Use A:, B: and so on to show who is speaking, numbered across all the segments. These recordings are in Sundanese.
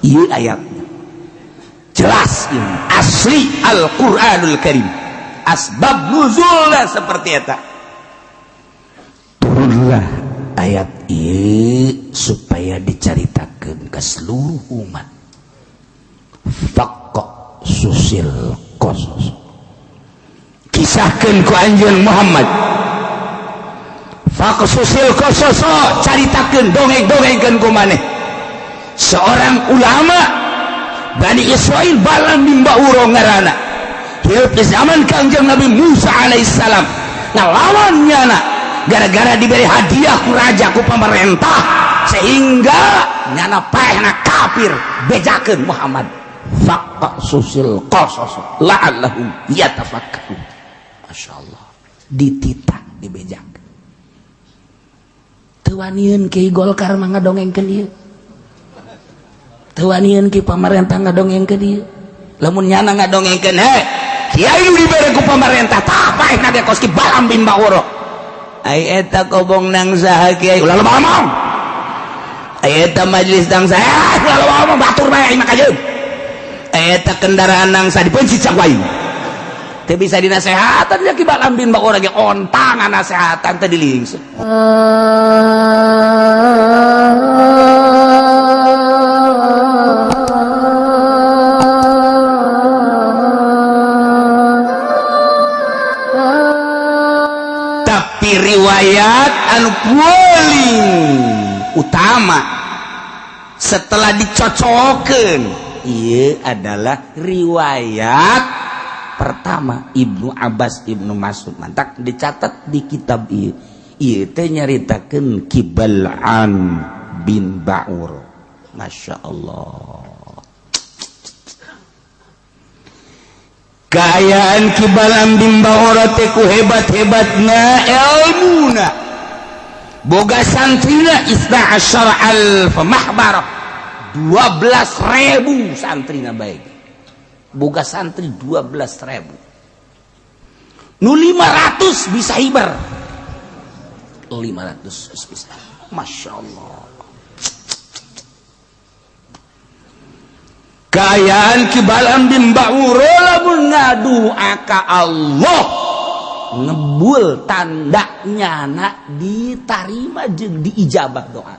A: Ieu ayatnya jelas ini asli Al-Qur'anul Karim. Asbab nuzulnya seperti eta. Turunlah ayat ieu supaya dicaritakeun ke seluruh umat. Faqsusil qasas. Kisahkeun ku anjeun Muhammad. Faqsusil qasas, caritakeun, dongeng-dongengkeun ku maneh. Seorang ulama Bani Israel, Balam bin Bauro ngaranna. Hirup di zaman Kangjeng Nabi Musa alaihissalam. Ngalawan nyana gara-gara diberi hadiah ku raja, ku pemerintah, sehingga nyana paehna kafir. Bejakeun Muhammad, faqsusil qasas la'allahum yatafakkarun. Masya Allah, dititah dibejak. Teu wanian Ki Golkar mah ngadongengkeun ieu, teu wanian ki pamarentah ngadongengkeun ieu. Lamun nyana ngadongengkeun, he kiai nu dibere ku pamarentah, tah paehna ge kos ki Balam bin Bauro. Ai eta kobong nang saha, kiai? Ulah loba omong. Ai eta majelis nang saha? Ulah loba omong, batur bae aing mah kajeun. Ai eta kendaraan nang saha? Dipencit cak wae. Teu bisa dinasehatan ya. Ki Balam bin Bauro ge ontangan nasehatan teh dilingseut. Tapi riwayat anu paling utama setelah dicocokkan, iya, adalah riwayat pertama Ibnu Abbas, Ibnu Mas'ud. Mantak dicatat di kitab ieu. Ieu teh nyaritakeun Ki Bal'am bin Ba'ur. Masya Allah, kaayaan Ki Bal'am bin Ba'ur teh ku hebat-hebatna ilmuna, boga santrina isna asyara alf mahbarah, 12.000 santrina. Baik, boga santri 12.000, nu 500 bisa hiber, 500 bisa. Masya Allah, kaayaan Ki Balam bin Ba'uro lamun ngadua ka Allah ngebul, tanda nyana ditarima jeung diijabah doa.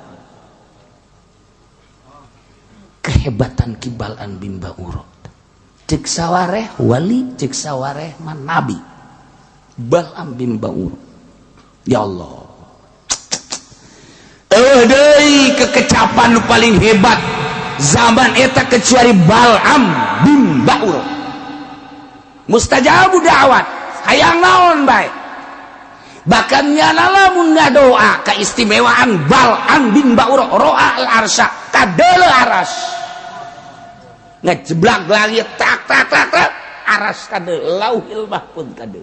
A: Kehebatan Ki Balam bin Ba'uro, cek sawareh wali, cek sawareh man nabi. Balam bin Ba'uro, ya Allah, eueuh deui kekecapan nu paling hebat zaman eta kecuali Balam bin Ba'uro. Mustajabu da'wat, hayang naon bae. Bahkan nyana lamun ngadoa, keistimewaan Balam bin Ba'uro, ro'a al arsya, kadeuleu aras, ngejeblak langit, tak tak tak tak, aras kade, lauhil mahfud kade.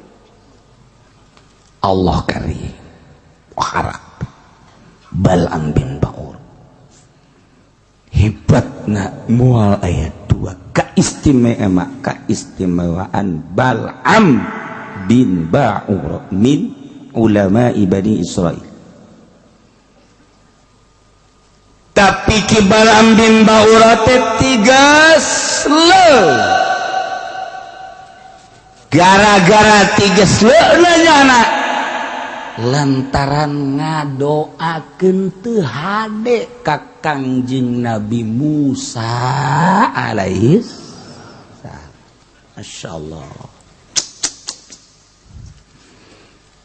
A: Allah karim harap. Balam bin Ba'ur hebatna mual ayat 2, keistimewaan Balam bin Ba'ur min ulama Bani Israel. Tapi Ki Balam bin Ba'ur teh tiga sle, gara-gara tiga sle nyana lantaran ngadoakeun teu hade ka Kangjeng Nabi Musa alaihis salam. Masya Allah,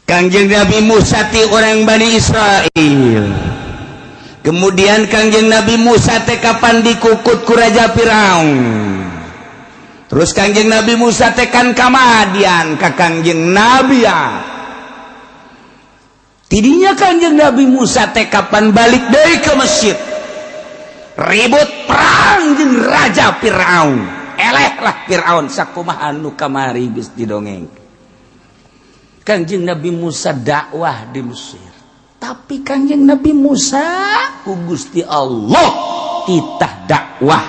A: Kangjeng Nabi Musa ti orang Bani Israel. Kemudian Kangjeng Nabi Musa teh kapan dikukut ku Raja Firaun. Terus Kangjeng Nabi Musa teh kan kamadian ka Kangjeng Nabi ya. Tidinya Kangjeng Nabi Musa teh kapan balik deui ke Mesir, ribut perang jeung Raja Firaun. Eleh lah Firaun sakumaha nu kamari geus didongeng. Kangjeng Nabi Musa dakwah di Mesir, tapi Kangjeng Nabi Musa ku Gusti Allah titah dakwah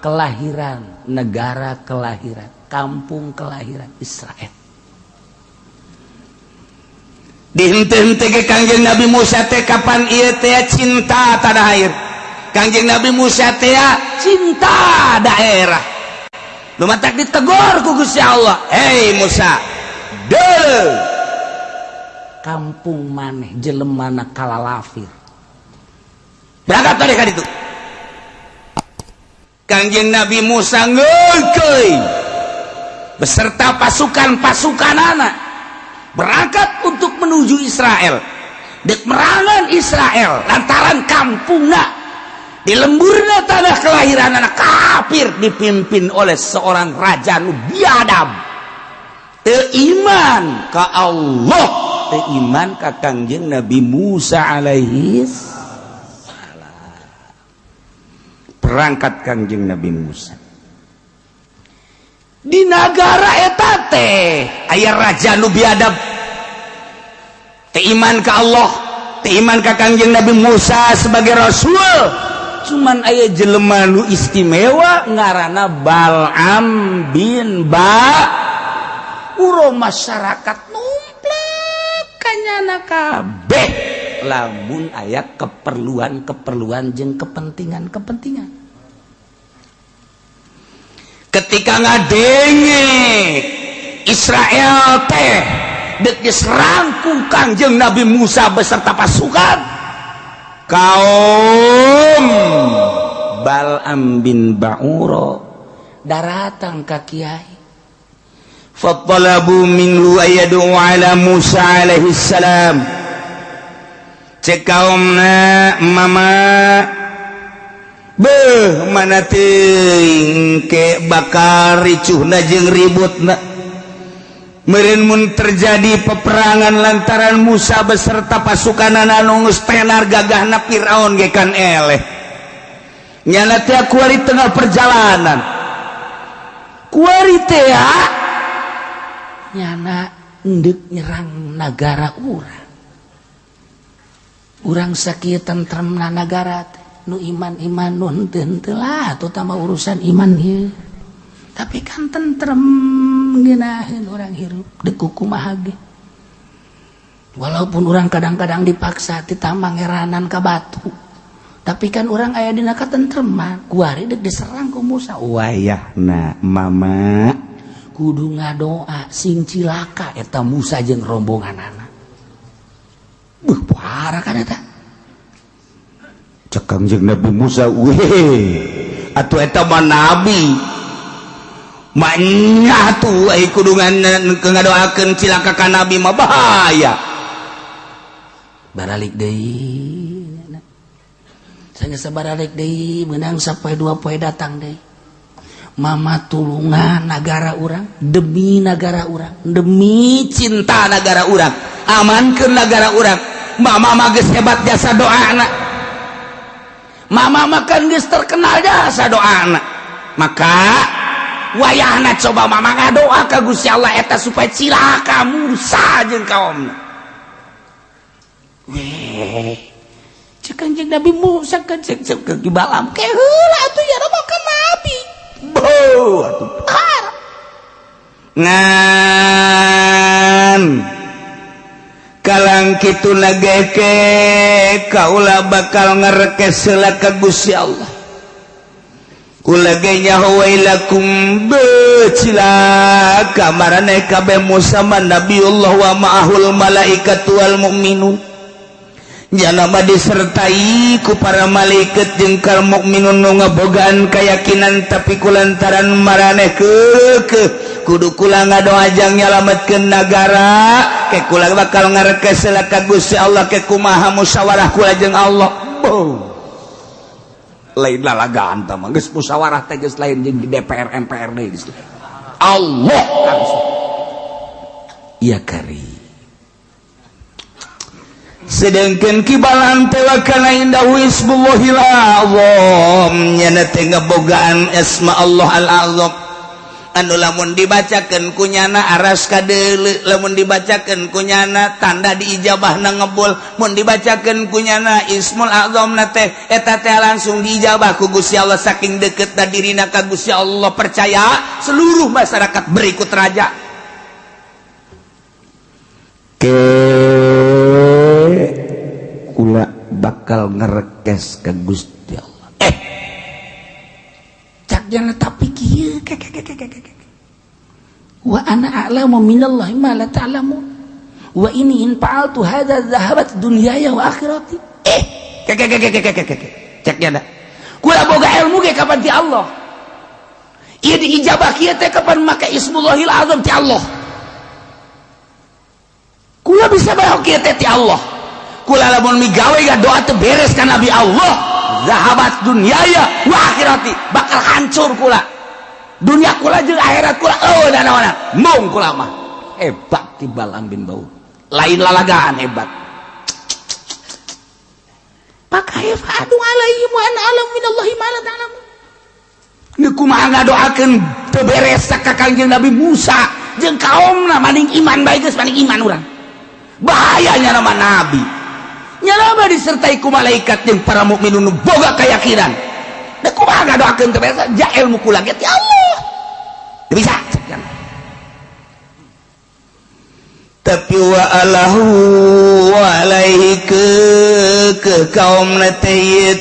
A: kelahiran, negara kelahiran, kampung kelahiran Israel. Dihente-hente ke Kangjeng Nabi Musa teh kapan ieu teh cinta tanah air. Kangjeng Nabi Musa teh cinta daerah. Nu matak ditegor ku Gusti Allah, "Hei Musa, deuleu kampung maneh, jelemana kalalafir." Berangkat tadi ka ditu. Kangjeng Nabi Musa ngeukeuy beserta pasukan-pasukan anak berangkat untuk menuju Israel, dek merangan Israel, lantaran kampungna di lemburna tanah kelahiran anak kafir, dipimpin oleh seorang raja nu biadab, teu iman ka Allah, teu iman ka Kangjeng Nabi Musa alaihi salam. Perangkat Kangjeng Nabi Musa di nagara eta teh aya raja nu biadab, teu iman ka Allah, teu iman ka Kangjeng Nabi Musa sebagai rasul. Cuman aya jelema nu istimewa, ngaranna Bal'am bin Ba'ura. Masyarakat numplek kanyana kabeh lamun aya keperluan-keperluan jeung kepentingan-kepentingan. Ketika ngadenge Israel teh dek diserang ku Kangjeng Nabi Musa beserta pasukan, kaum Bal'am bin Ba'ura daratang ka kiai, fatalabu minhu ayadu ala Musa alaihi salam. Cek kaumna, "Mama, beuh, mana teuing ke bakal ricuhna jeung ributna meureun mun terjadi peperangan, lantaran Musa beserta pasukan anu geus tenar gagahna, Firaun ge kan eleh." Nyana teh kuari tengah perjalanan, kuari teh nyana endek nyerang nagara urang. Urang sakieu tentremna nagara teh, nu iman iman, nu henteu henteu lah, terutama urusan iman ieu, tapi kan tentrem, ngeunaheun urang hirup dek kumaha ge, walaupun orang kadang-kadang dipaksa ti mangeranan ka batu, tapi kan orang aya dina katentreman. Kuari dek diserang ku Musa. Wayahna mama kudu ngadoa sing cilaka eta Musa jeung rombonganana. Buh, parah kan eta. Cek Kangjeng Nabi Musa, "Weh, atuh eta mah nabi manya tuh, ai kudu ngadoakeun cilaka ka nabi mah bahaya." Baralik deui, saya sabaralik deui, menang sampai 2 poe datang deui, "Mama, tulungan nagara urang, demi nagara urang, demi cinta nagara urang, amankeun nagara urang. Mama mah geus hebat jasa doana, mama makan geus terkenal jasa doana, maka wayahna coba mama ngadoa ka Gusti Allah eta supaya cilaka Musa jeung kaumna." Weh, cek Kanjeng Nabi Musa kan, cek cek ke Balam, "Ke heula atuh ya, kan nabi." Boh, atuh parah. Ngan kalang kitu nageke kaula bakal ngerekes heula ka Gusti Allah. Kula ge nyaho, wailakum, becilaka maraneh kabeh. Musa mah Nabiullah wa ma'ahul malaikatu wal mu'minun, jalma disertai ku para malaikat jeung kal mukminun nu ngabogaan keyakinan, tapi kulantaran maraneh keukeuh kudu kula ngadoa jang nyalametkeun nagara, ke kula bakal ngarekes ka Gusti Allah, ke kumaha musyawarah kula jeung Allah. Boh, lain lalagaan tah mah, geus musyawarah teh geus lain jeung di DPR MPRD, geus Allah langsung. Iya kari. Sedangkan Ki Balam teh wa kana indahu ismullahil azam, nyana teh ngebogaan isma Allah al azam, anu lamun dibacakeun kunyana aras kadeuleu, lamun dibacakeun kunyana tanda diijabahna ngebul, mun dibacakeun kunyana ismul azam na teh eta teh langsung diijabah ku Gusti Allah. Saking deketna dirina ka Gusti Allah, percaya seluruh masyarakat berikut raja. Ke kula bakal ngerekes ke Gusti Allah. Cek, tapi kieu wa ana a'lamu minallahi ma la ta'lamun wa ini in fa'altu hadza dhahabat dunyaya wa akhirati. Eh, keke keke keke keke, cek nya kula boga ilmu ge kapan ti Allah. Ieu diijabah kieu teh kapan make ismullahil azam ti Allah. Kula bisa bae kieu teh ti Allah. Kula lamun migawe ga doa teu beres ka Nabi Allah, zahabat dunyaya wa akhirati, bakal hancur kula dunia kula jeung akhirat kula. Oh, naon mung kula mah hebat ti Balam bin Baur, lain lalagaan hebat. Pakai adu alaihim wa ana alam minallahi ma la ta'lamun. Ni kumaha ngadoakeun teu beres ka Kangjeng Nabi Musa jeung kaumna? Maning iman bae geus, maning iman urang. Bahayanya nama nabi nyalama disertai ku malaikat jeung para mukminun boga keyakinan. Da kumaha ngadoakeun teu beres? Ja ilmu kula ge ti Allah. Teu bisa.
B: Tapi wa alahu alaihi ke kaum teh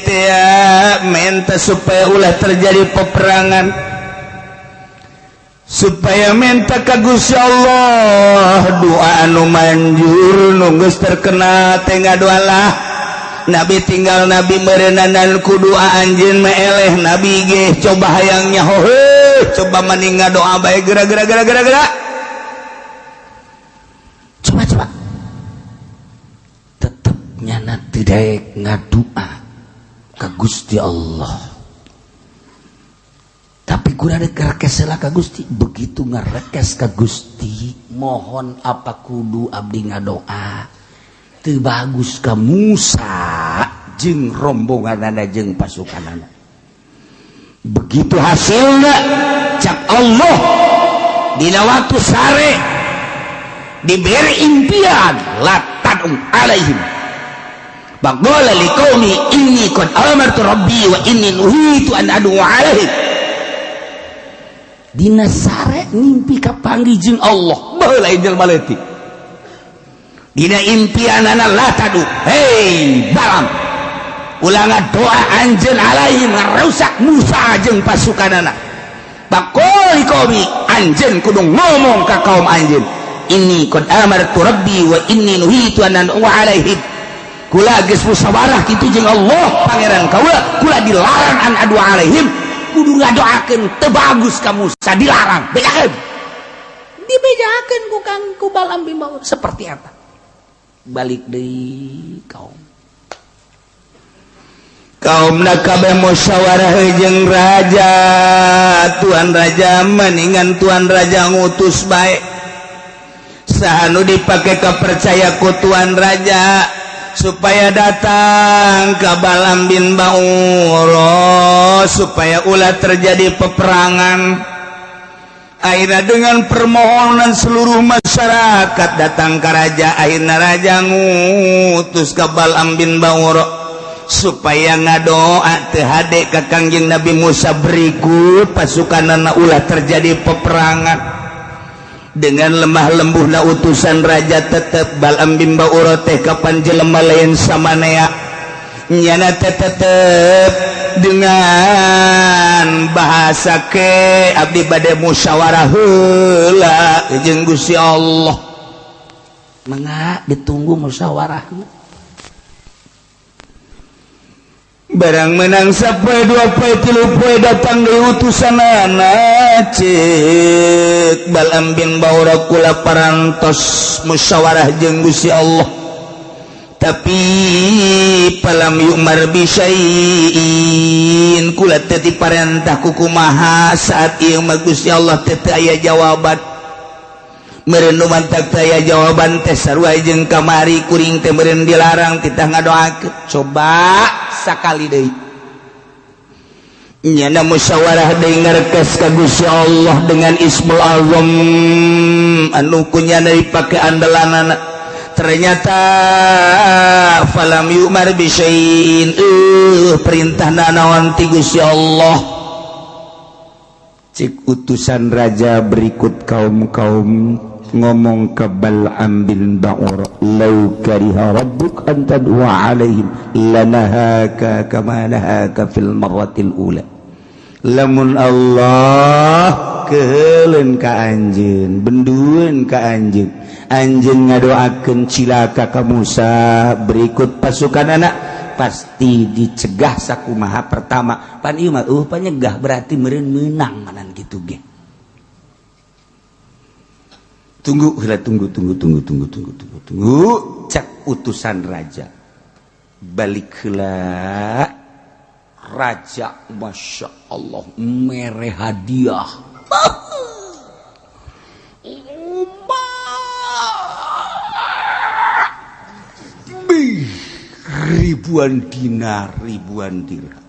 B: minta supaya ulah terjadi peperangan, supaya minta ka Gusti Allah doa anu manjur. Nu geus terkenal teh ngadoalah Nabi, tinggal Nabi meureunan ku doa anjeun mah eleh. Nabi ge coba hayangnya hohe, coba maning ngadoa bae geura geura geura geura geura.
A: Coba coba, tetep nyana tidak ngadua ka Gusti Allah, tapi kurang rekes ka Gusti. Begitu ngarekes ka Gusti, mohon apa kudu abdi ngadoa teu bagus ka Musa jeung rombonganana jeung pasukanana? Begitu hasilnya, cak Allah, dina waktu sare diberi impian, la tad'u alaihim. Faqala liqaumi inni qad amartu rabbi wa inni nuhitu an ad'u alaihim. Dina sare ngimpi kapanggih jeung Allah. Baheula jelema leutik, dina impianana, la tad'u, hei Balam, ulah doa anjeun alaihim, ngarusak Musa jeung pasukanana. Faqala liqaumi, anjeun kudu ngomong ka kaum anjeun, inni qad amartu rabbi wa inni nuhitu an ad'u alaihim. Kula geus musyawarah kitu jeung Allah pangeran kaula, kula dilarang an adu alaihim, kudu ngadoakeun teu bagus ka Musa, dilarang. Bejakeun, dibejakeun ku Kang, ku Balam bin Baur seperti apa. Balik deui kaum.
B: Kaum kabeh musyawarah jeung raja, tuan raja, mendingan tuan raja ngutus bae saha nu dipake kepercaya ku tuan raja supaya datang ke Balam bin Bauro supaya ulah terjadi peperangan. Akhirnya dengan permohonan seluruh masyarakat datang ke raja, akhirnya raja ngutus ke Balam bin Bauro supaya ngadoa teu hade ka Kangjeng Nabi Musa berikut pasukan, ulah terjadi peperangan. Dengan lemah lembuhna utusan raja, tetep Balam bin Bauro teh kapan jelema lain samanea, nyana teh tetep dengan bahasa ke abdi bade musyawarah heula jeung Gusti Allah.
A: Mangga ditunggu musyawarahna.
B: Barang menang sapoe, dua poe, tilu poe, datang deui utusanana. Cek Balam bin Baura, kula parantos musyawarah jeung Gusti Allah, tapi falam yu'mar bisyai'in, kula teu diparentah ku kumaha. Saat ieu mah Gusti Allah teu aya jawaban. Meureun nu mantak teu aya jawaban teh sarua jeung kamari, kuring teh meureun dilarang titah ngadoakeun. Coba sakali deui, nyana musyawarah deui, ngarekes ka Gusti Allah dengan Ismul Azam anu ku nyana dipake andalanana. Ternyata falam yu'mar bisyai'in, perintah nanaon ti Gusti Allah. Cik utusan raja berikut kaum-kaum ngomong ke Bal'am bin Ba'ur, lau kariha rabbuk an tad'u alaihim lanahaka kama nahaka fil marratil ula. Lamun Allah keheuleun ka anjeun, bendueun ka anjeun, anjeun ngadoakeun cilaka ka Musa berikut pasukan anak, pasti dicegah sakumaha pertama. Pan ieu mah panyegah berarti meureun meunang manan kitu ge. Tunggu heula, tunggu tunggu tunggu tunggu tunggu tunggu tunggu, cek utusan raja. Balik heula raja, masya Allah, mere hadiah. Ribuan dinar, ribuan dirham.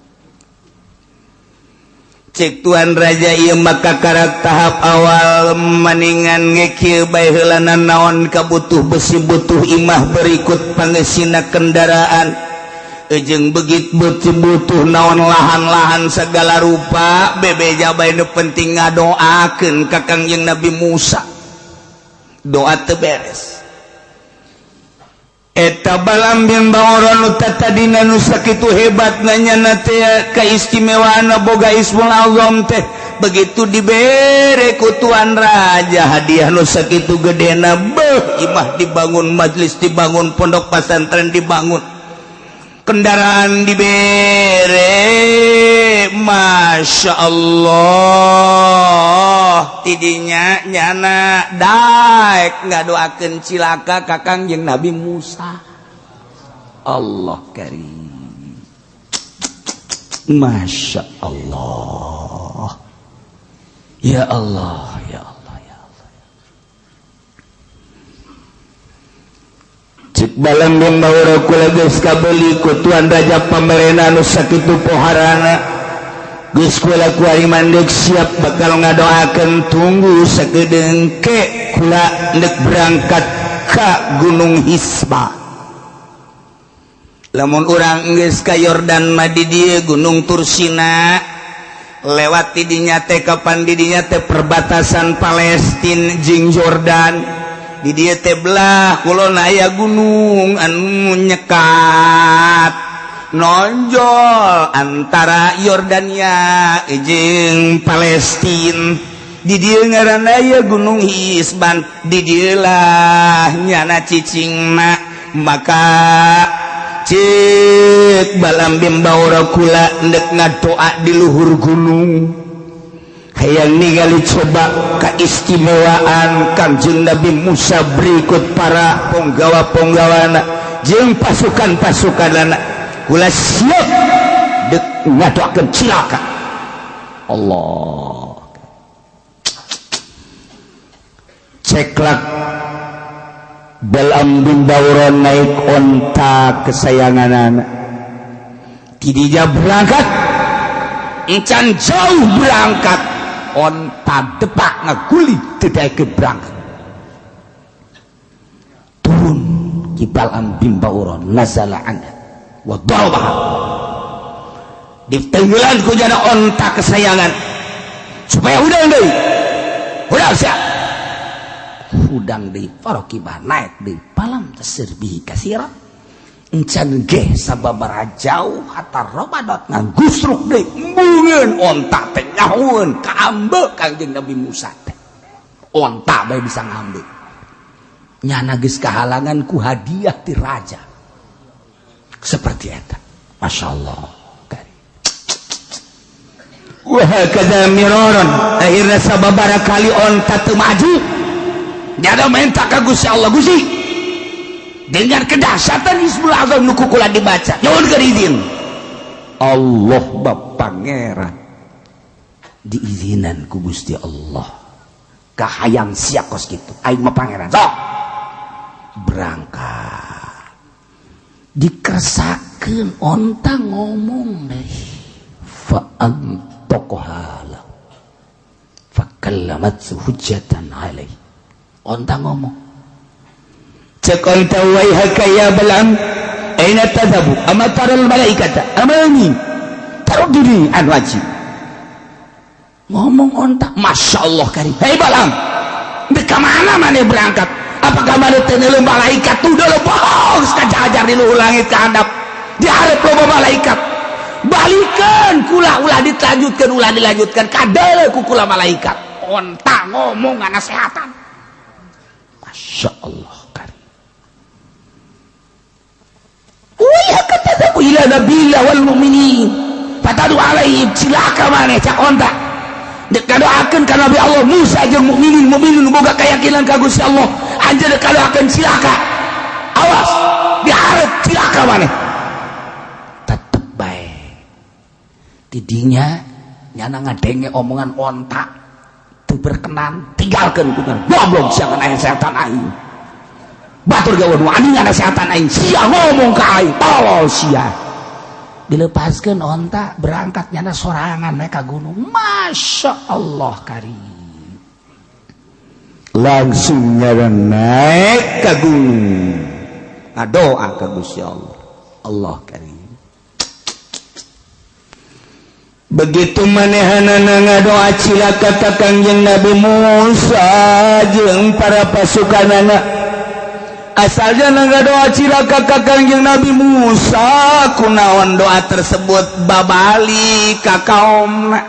B: Cek tuan raja, ieu maka karak tahap awal, maningan ngekil bae heulana, naon kabutuh besi, butuh imah berikut pangesina kendaraan, ejeng begit butuh, butuh naon lahan-lahan segala rupa, bebeja bae. Nu penting ngadoakeun ka Kangjeng Nabi Musa. Doa teu beres. Eta Balam bin Baoron nu tadina nu sakitu hebat nanya teh, keistimewaan boga Ismul Azam teh, begitu dibere ku tuan raja hadiah nu sakitu gedena, beuh, imah dibangun, majlis dibangun, pondok pesantren dibangun, kendaraan dibere, masya Allah, tidinya nyana daek ngadoakeun cilaka ka Kangjeng Nabi Musa. Allah karim, masya Allah, ya Allah, ya Allah, ya Allah. Cik Balam bin Baura, kula geus kabeli ku tuan raja pamerena anu sakitu poharana. Geus kula kuari mandek siap bakal ngadoakeun. Tunggu sakedeung ke, kula ndek berangkat ka Gunung Hisba. Lamun urang geus ka Yordan mah di dieu Gunung Tursina, lewat di dinya teh, kapan di dinya teh perbatasan Palestina jeung Jordan. Di dieu teh belah kulon aya gunung anu nyekat nonjol antara Yordania jeung Palestina. Di dieu ngaranna aya Gunung Hisban. Di dieu lah nyana cicingna. Maka cek Balam bin Baura, kula ndek ngadoa di luhur gunung, hayang ningali coba keistimewaan Kangjeng Nabi Musa berikut para ponggawa-ponggawana jeung pasukan-pasukanana. Kula siap dek ngadoakeun cilaka. Allah, ceklak Balam bin Baura naik onta kesayangan anak tidinya berangkat. Encan jauh berangkat, onta depak ngaguli, tidak ikut berangkat. Turun Ki Balam bin Baura, nazala anha wa darabaha, ditenggelan ku jana onta kesayangan supaya udah deui, udah siap hudang deui. Farokibah, naik deui, falam tasir bihi kasira, encan ge sababaraha jauh, hatta romadot, ngagusruk deui, embungeun onta teh, nyahueun kaambe Kangjeng Nabi Musa teh. Onta bae bisa ngambe, nyana geus kahalangan ku hadiah ti raja seperti eta. Masya Allah. Wah, hakadha miraran, akhirnya sababara kali onta teu maju, dia minta ka Gusti Allah. Gusti, dengan kedahsyatan Ismul Azam nu kukula dibaca, nyuhunkeun izin Allah. Bab pangeran diizinan ku Gusti Allah. Kahayang sia kos kitu, aing mah pangeran. Sok berangkat, dikersakeun, onta ngomong deh, fa antaqaha fa kallamat hujjatan alaih. Onta ngomong, cek onta, waihaka ya Balam, aina tadhabu, ama taral malaikata amami tarudduni an wajhi. Ngomong onta, masya Allah karim, hei Balam, dek mana mana berangkat? Apakah mana teh malaikat tuh udah bohong, ajar di luhur langit ke handap, di hareup loba malaikat.
A: Balikan kula ulah dilanjutkan, ulah dilanjutkan kadele ku kula malaikat. Onta ngomong nasehatan. Masya Allah karim. Wih kata aku ila nabila wal mu'minin. Fatadu alaihim cilaka maneh cak onta. Kadoakeun ka Nabi Allah Musa jeung mukminin, mukminin boga keyakinan ka Gusti Allah. Anjeun kadoakeun cilaka. Awas, dihareup cilaka maneh. Tetep bae. Tidinya nyana ngadenge omongan onta teu berkenan, tinggalkeun ku goblok sia kan aya setan aing. Batur gawe nu aning ana setan aing, sia ngomong ka aing, tolol sia. Dilepaskan onta berangkat nyana sorangan naik ka gunung. Masya Allah karim.
B: Langsung nyana naik ke gunung. Ngadoa ka Gusti Allah. Allah karim. Begitu manehanana ngadoa cilaka ka Kangjeng Nabi Musa jeung para pasukanana. Asalnya ngadoa cilaka ka Kangjeng Nabi Musa, kunaon doa tersebut babali ka kaumna.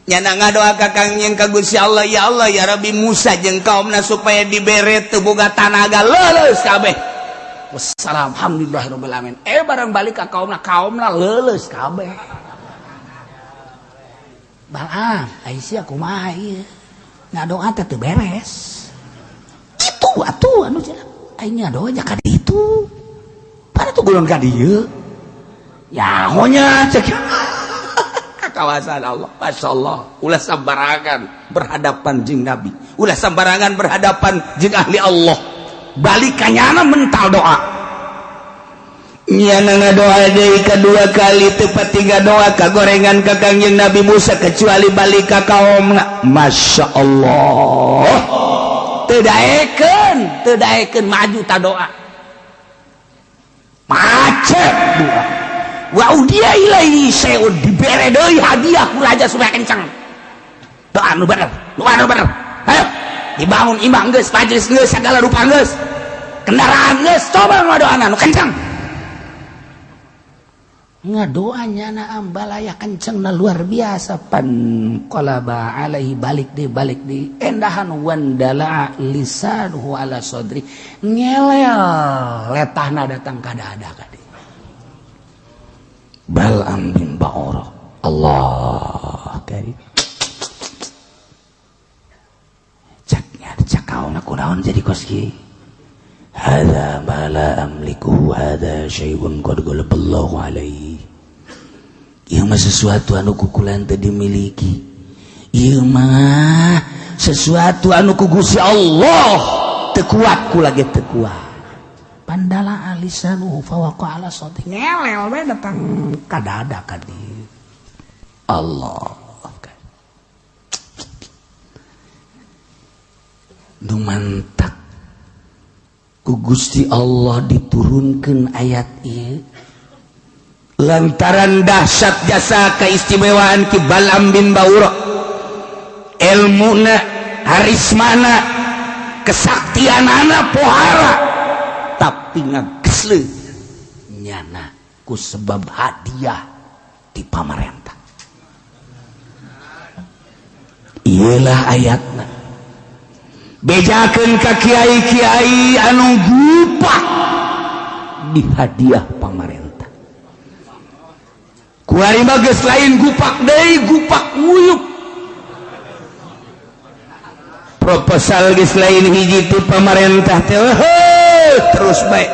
B: Nyana ngadoa ka Kangjeng ka Gusti Allah, ya Allah ya Rabbi Musa jeung kaumna supaya dibere teu boga tanaga leuleus kabeh.
A: Wassalam, alhamdulillahirabbil alamin. Barang balik ka kaumna, kaumna leuleus kabeh. Balaam, ai sia kumaha ieu? Ngadoa teh teu beres. Itu atuh anu cenah. Aing ngadoa nya ka ditu. Pada tuh gulon ka dieu. Nyaho nya cek.
B: Ka kawasan Allah. Masyaallah, ulah sambarangan berhadapan jeung Nabi. Ulah sambarangan berhadapan jeung ahli Allah.
A: Balik ka nyana mental doa.
B: Nyana ngadoa deui kadua kali tepat tiga doa kagorengan ka Kangjeng Nabi Musa kecuali balik ka kaumna. Masya Allah.
A: Teu daekeun maju ta doa. Macet doa. Wa udiya ilaihi syai'un, dibere deui hadiah ku raja supaya kenceng. Doa nu bener, doa nu bener. Hayo, dibangun imah geus, majelis geus, segala rupa geus. Kendaraan geus, coba ngadoana nu kenceng. Ngadoanya na ambalaya kenceng na luar biasa. Pan qalaba alaihi balik di endahan wandala lisanuhu ala sodri, ngelel letahna datang ka dada ka dieu.
B: Bal'am bin Ba'ura. Allah karim. Caknya cak kauna kunaon jadi kos kieu. Hadza ma la amliku, hadza syai'un qad ghalaballahu alaihi. Ieu mah sesuatu anu kukulan teu dimiliki. Ieu mah sesuatu anu ku Gusti Allah teu kuat, kula ge teu kuat.
A: Pandala alisanuhu fawaqa ala sawti, ngelel we datang ka dada ka dieu.
B: Allah nu mantak ku Gusti Allah diturunkan ayat ieu lantaran dahsyat jasa keistimewaan Ki Bal'am bin Baura, ilmuna, harismana, kesaktianana pohara, tapi ngagesle
A: nyana ku sebab hadiah di pamarentah.
B: Iyalah ayatna. Bejakeun ka kiai-kiai anu gupak di hadiah pamarentah. Kuari mah geus lain gupak deui, gupak nguyup. Proposal geus lain hiji ti pamarentah teh, terus bae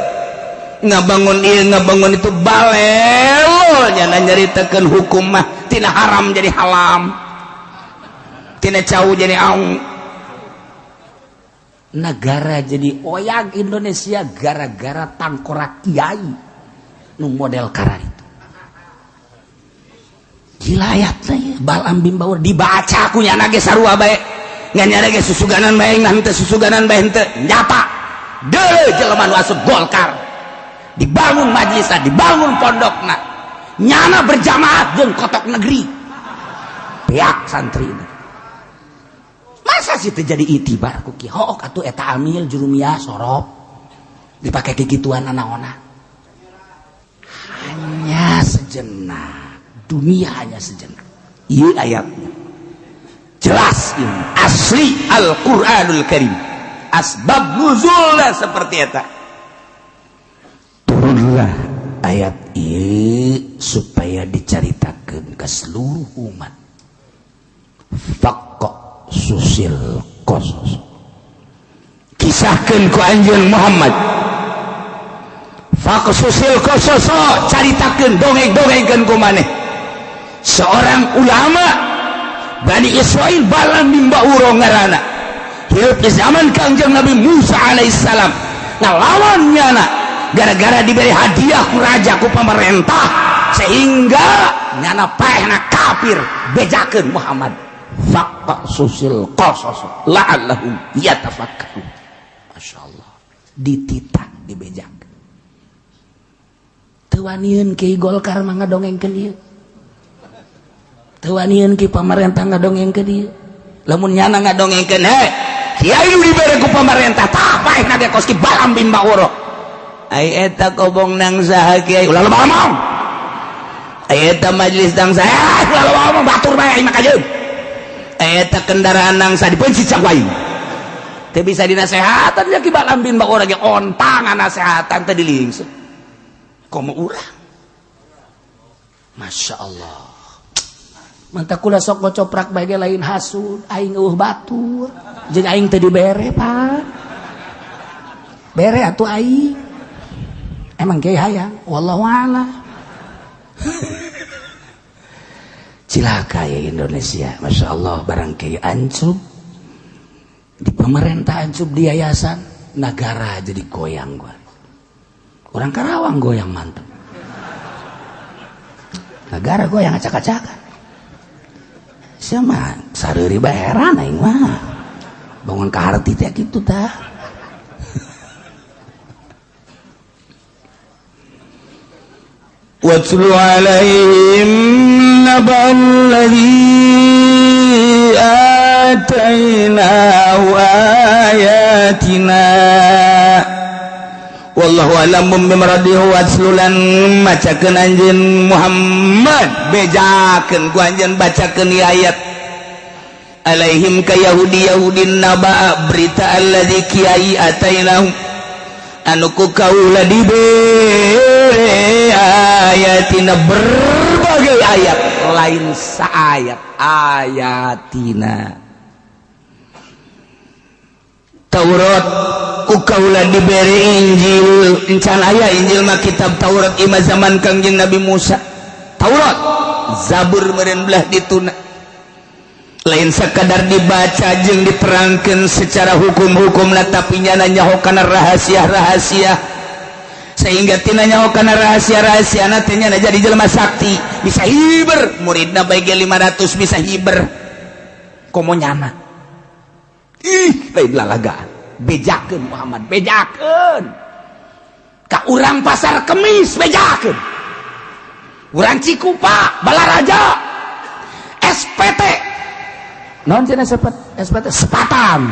B: ngabangun ieu ngabangun itu balelo nyana nyaritakeun hukum mah tina haram jadi halam, tina cau jadi aung.
A: Negara jadi oyag Indonesia gara-gara tangkorak kiai nu model kara itu. Jilayatna ieu Bal'am bin Baur
B: dibaca ku nyana ge sarua bae. Ngan nyana ge susuganan bae, ngan teu susuganan bae henteu. Nyata deuleu jelema nu asup Golkar. Dibangun majelisna, dibangun pondokna. Nyana berjamaah jeung kotok negeri. Pihak santri ini.
A: Masa sih terjadi itibar ku kieu? Hook atuh eta amil jurumiyah sorop dipake kikituan anaona. Hanya Dunia sejenak, dunia hanya sejenak. Iya, ayatnya jelas ini asli Al-Quranul Karim. Asbab nuzulnya seperti eta. Turunlah ayat ini supaya dicaritakan ke seluruh umat. Faqsusil qasas, kisahkan ku anjeun Muhammad. Faqsusil qasas, caritakeun, dongeng-dongengkeun ku maneh. Seorang ulama Bani Israel, Balam bin Ba'ura ngaranna, hirup di zaman Kangjeng Nabi Musa alaihissalam, ngalawan nyana gara-gara diberi hadiah ku raja, ku pemerintah, sehingga nyana paehna kafir. Bejakeun Muhammad, faqsusil qasas la'allahum yatafakkarun. Masya Allah, dititah, dibejak. Teu wanian Ki Golkar mah ngadongengkeun ieu, teu wanian ki pamarentah ngadongengkeun ieu. Lamun nyana ngadongengkeun, he kiai nu dibere ku pamarentah, tah paehna ge kos ki Balam bin Ba'ura.
B: Ai eta kobong nang saha, kiai?
A: Ulah loba omong.
B: Ai eta majelis nang saha?
A: Eh, ulah loba omong, batur bae aing mah kajeun.
B: Ai eta kendaraan nang saha?
A: Dipencit cak aing. Teu bisa dinasehatan ya. Ki Balam bin Ba'ura ge ontang nasehatan teh dilingseut, komo urang. Masya Allah. Mantap, kula sok ngocoprak bae ge lain hasud aing, eueuh batur jeung aing teu dibere. Pak, bere atuh aing, emang kiai hayang, wallahu a'lam. Cilaka ya Indonesia, Masya Allah. Barang kiai ancub di pemerintah, ancub di yayasan negara, jadi goyang. Gua orang Karawang, goyang mantep negara, goyang acak-acakan. Siapa sareri bayaran, aing mah bangun ka harti teh kitu tah.
B: واتل عليهم نبأ الذي آتيناه آياتنا wallahu a'lam bimuradihi. Watslulan, macakeun anjeun Muhammad, bejakeun ku anjeun, bacakeun ieu ayat, alaihim ka Yahudi Yahudi, naba berita, alladzi kiai, atainahu anu ku kaula dibere, ayatina berbagai ayat,
A: lain saayat, ayatina.
B: Taurat ku kaula dibere, Injil. Encan aya Injil mah kitab Taurat ima zaman Kangjeng Nabi Musa. Taurat, Zabur meureun belah dituna. Lain sekadar dibaca jeung diterangkan secara hukum-hukum lah, tapi nyana nyaho kana rahasia-rahasia, sehingga tina nyaho kana rahasia-rahasia na teh nyana jadi jelema sakti, bisa hiber muridna bae ge 500, bisa hiber komo nyana.
A: Ih, lain lalagaan. Bejakeun Muhammad, bejakeun ka urang Pasar Kemis, bejakeun urang Cikupa, Balaraja, SPT non cenah, SPT, SPT sepatan.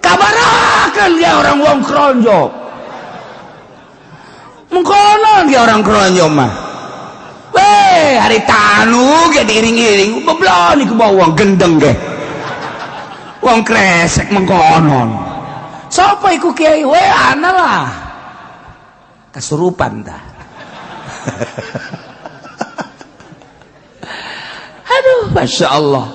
A: Kabarakeun dia orang wong Kronjo, mengkonon
B: dia orang Kronjo mah. Weh, hari tanu ge diiring-iring beblon iku bawa wong gendeng ge.
A: Wong kresek mengkonon. Sapa iku kiai? We ana lah. Kesurupan dah. Aduh,
B: Masya Allah.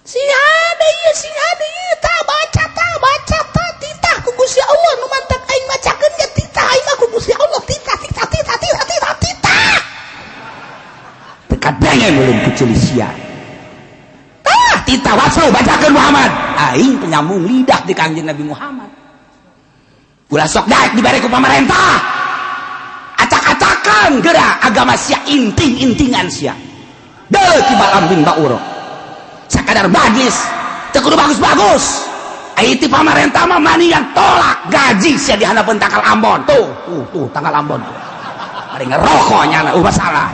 A: Sing ada ieu, sing ada ieu, tah baca, tah baca, tah titah ku Gusti Allah nu mantak aing macakeun ge, titah aing mah ku Gusti Allah, titah titah titah titah titah titah.
B: Teu kadengen ulun ku sia.
A: Tah titah, waslu, bacakeun Muhammad. Aing penyambung lidah di Kangjeng Nabi Muhammad. Ulah sok daek dibere ku pamarentah. Acak-acakan geura agama sia, inting-intingan sia. Deuh ki Balam bin Ba'ura. Sakadar majlis teu kudu bagus-bagus. Ai ti pamarentah mah mani yang tolak gaji sia di handapeun tangkal Ambon. Tuh, tuh, tuh tangkal Ambon tuh. Bari ngerokok nyana, masalah.